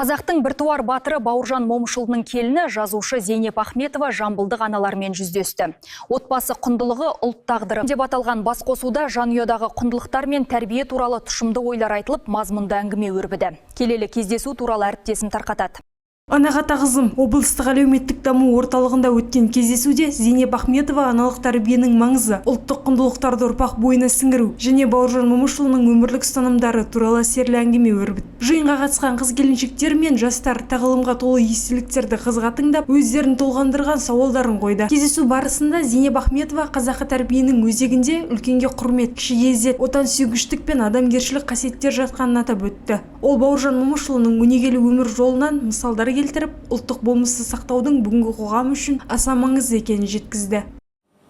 Қазақтың біртуар батыры Бауыржан Момышұлының келіні, жазушы Зейнеп Ахметова жамбылдық аналармен жүздесті. «Отбасы құндылығы – ұлт тағдыры» деп аталған басқосуда жанұядағы құндылықтар мен тәрбие туралы тұшымды ойлар айтылып, мазмұнды әңгіме өрбіді. Келелі кездесу туралы әріптесім тарқатады. Анаға тағзым! Облыстық әлеуметтік даму орталығында өткен кездесуде Зейнеп Ахметова аналық тәрбиенің маңызы, ұлттық құндылықтарды ұрпақ бойына сіңіру және Бауыржан Момышұлының өмірлік ұстанымдары туралы серлі әңгіме өрбітті. Жиынға қатысқан қыз-келіншектер мен жастар тағылымға толы естеліктерді қызыға тыңдап, өздерін толғандырған сауалдарын қойды. Кездесу барысында Зейнеп Ахметова қазақы тәрбиенің өзегінде үлкенге құрмет, кішіге ізет, отансүйгіштік пен адамгершілік қасиеттер жатқанын атап өтті. Ол Бауыржан Момышұлының өнегелі өмір жолынан мысалдар келтіріп, ұлттық болмысты сақтаудың бүгінгі қоғам үшін аса маңызды екенін жеткізді.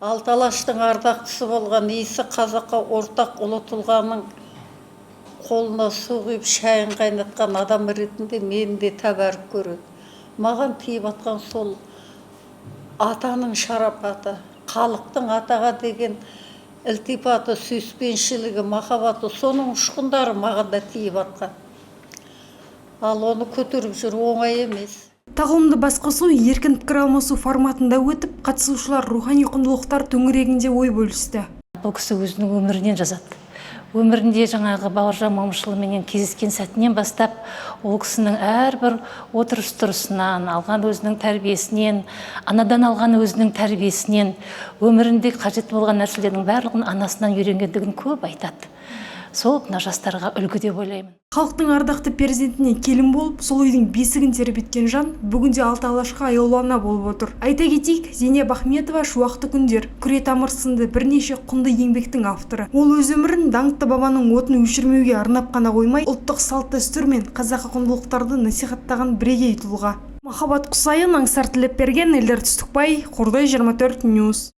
Алты Алаштың ардақтысы болған, иісі қазаққа ортақ ұлы тұлғаның қолына су құйып, шайын қайнатқан адам ретінде мені де тәбәрік көреді. Маған тиіп атқан сол атаның шарапаты, халықтың атаға деген ілтипаты, сүйіспеншілігі, махаббаты, соның ұшқындары маған да тиіп атқан. Ал оны көтеріп жүру оңай емес. Тағылымды басқосу еркін пікір алмасу форматында өтіп, қатысушылар рухани құндылықтар төңірегінде ой бөлісті. Бұл кісі өзінің өмірінен жазады. Өмірінде жаңағы Бауыржан Момышұлыменен кездескен сәтінен бастап, ол кісінің әрбір отырыс тұрысынан алған өзінің тәрбиесінен, анадан алған өзінің тәрбиесінен, өмірінде қажет болған нәрселердің барлығын анасынан үйренгендігін көп айтады. Сол мына жастарға үлгі деп ойлаймын. Халықтың ардақты перзентіне келін болып, сол үйдің бесігін тербеткен жан бүгінде алты Алашқа аяулы ана болып отыр. Айта кетейік, Зейнеп Ахметова «Шуақты күндер», «Күре тамыр» сынды бірнеше құнды еңбектің авторы. Ол өз өмірін даңқты бабаның отын өшірмеуге арнап қана қоймай, ұлттық салт дәстүр мен қазақы құндылықтарды насихаттаған бірегей тұлға. Махаббат Құсайын, Аңсар Тілепберген, Елдар Түстікбай, Қордай 24 News.